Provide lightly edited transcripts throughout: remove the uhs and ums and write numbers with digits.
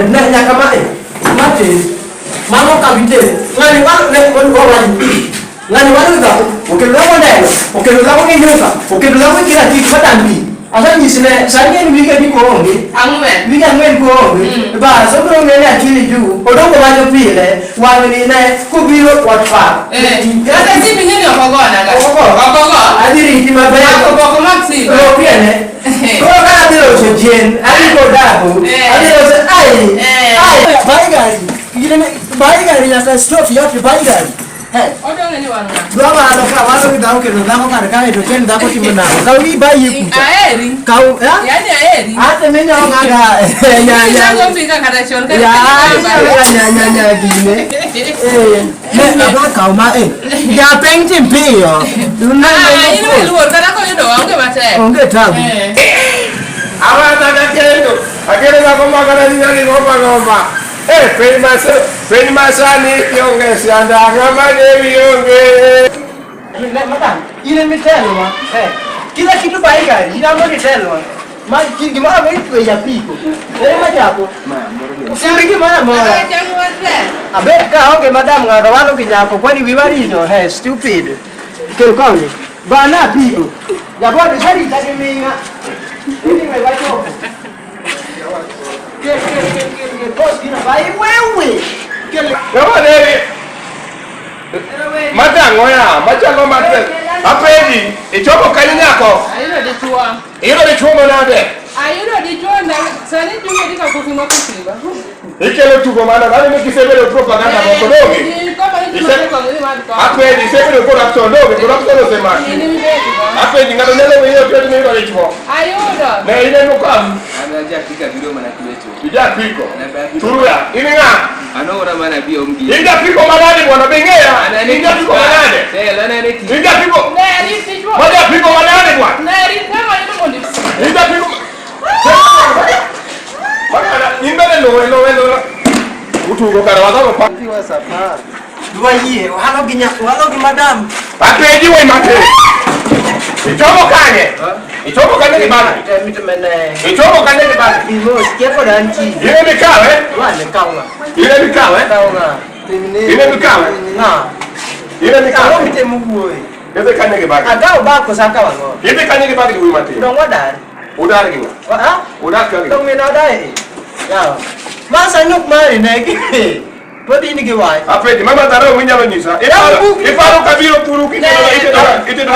Ne nyaka mae. Matin. Mano kabite. Ng'ani walo ne walo ng'ani walo dhako. Okelo dhako neno. Okelo dhako gi nyuka. Okelo dhako gi kila kitu madambi. Asanyisi ne sani en wike ni koonge. Ang'wen. Wike ang'wen koonge. Bas obiro ng'e ni akili juu. Odongo wacho pile. Wang' ni ne kobiro wat par. Eh. Kata simu ing'e ni ok ogona ga. Ok ogo. Ok ogo. Adhi riti maber. Ok ok omak simu. Lokiene. Koro ka adhi loso chien, adhi kodago, adhi loso ai, ai, bai gari, bai gari nyaka stop yote bai gari. Hey. Odong'e ni wang' ng'a? Dwa walo ka walo gi dhako kendo dhako kar kae to chen dhako timo nang'o? Kaw gi bai e kucha. Aheri. Kaw, eh? Yaani aheri. Ate minyo ng'aga. Nya nya. Nago mbika kata chon kata Ya, nya nya nya gine. Eh, ne adwa kaw ma eh. Japeng tim piyo. Ne Ah, in be luor kata koyudo waonge matek. Onge tabu. Eh. Awadha kendo akelo dhako makata nyali gomba gomba. Eh, piny masani ionge sianda ng'ama dewi onge. Madam, in ema itelonwa. Eh, kila kitu bai gari, in ema itelonwa. Ma gimoro amora itweyo e apiko. Ere majako? Siri gimoro amora. Chang matek. Abet ka onge madam ng'ato walo gi nyako, kwani wiwa richo? Hey, stupid. Kel koni. Bana apiko. Jabod isarita gi ming'a. Anyway, wachopo. Kel, kel, kel, kel, kel. Boss gino bai wewe. Kel. Ng'ama dewi. Matang'o ya, machalo matek. Apenji, ichopo kanyo nyako? Ayudo dichuo. Iyudo dichuo manade? Ayudo dichuo sani chunye dhi ka koki mako simba. Ikelo tugo mana, nani ni kisebedo propaganda moko donge? Apenji, isebedo corruption donge? Corruption osemaki. Apenji, ng'ato nyalo weyo to ni iyudo dichuo. Ayudo. Ne ineno ka An ajapika biro mana kwecho. ijapiko. Turuya, in ng'a? An ora mana bi om gi. In japiko manade bwana, be ing'eya? In japiko manade? Tel anene tich. In japiko? Ne rit dichuo. Ma japiko manade bwana? Ne rit kama yudo mondo In japiko Mana in bende luwe luwe luwe. Utugo kare wadhogo pa. Dwa yie, walo gi nyako, walo gi madam. Apenji we matin. Ichomo kanye? Ichomo kanye gi bagi? Ichomo kanye gi bagi? Bimos, kia kod anti. Ine mikawe? Wane kaw ng'a. Ine mikawe? Kaw ng'a. Ine mikawe? Ng'a. Ine mikawe? Ang'o mitemo wuoye? Idhi kanye gi bagi? Akaw bag koso akaw ang'o? Idhi kanye gi bagi wuoyi matin? Dong wadar. Udar gi ng'a? Ah? Udak ka gi Dong min odaye. Yawa. Ma sani ok mari ne gi. Pod in gi wach. Apenji, mama dharau minyalo nyisa. Iparo, iparo kabiro thuru kitedo itedo itedo.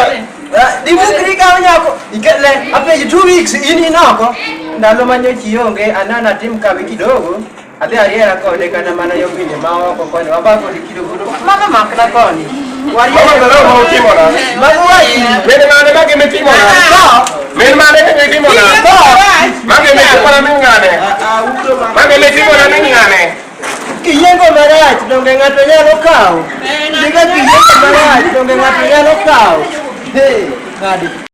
Dibukri kaw nyako. Ikele apenji 2 weeks in in oko. Ndalo ma nyocha ionge anana tim kawi kidogo. Adhi ariera kode kata mana yo pinje ma oko koni waba kode kidogo. Mano makna koni. Mama dharau ma utimo na. Mago wachi. Min mane magi mitimo na. Min mane magi mitimo na. Magi mitimo na min ng'ane. Magi mitimo na min ng'ane. Kiyiengo marach donge ng'ato nyalo kawo. Diga kiyiengo marach donge ng'ato nyalo kawo. Hey, ng'adi.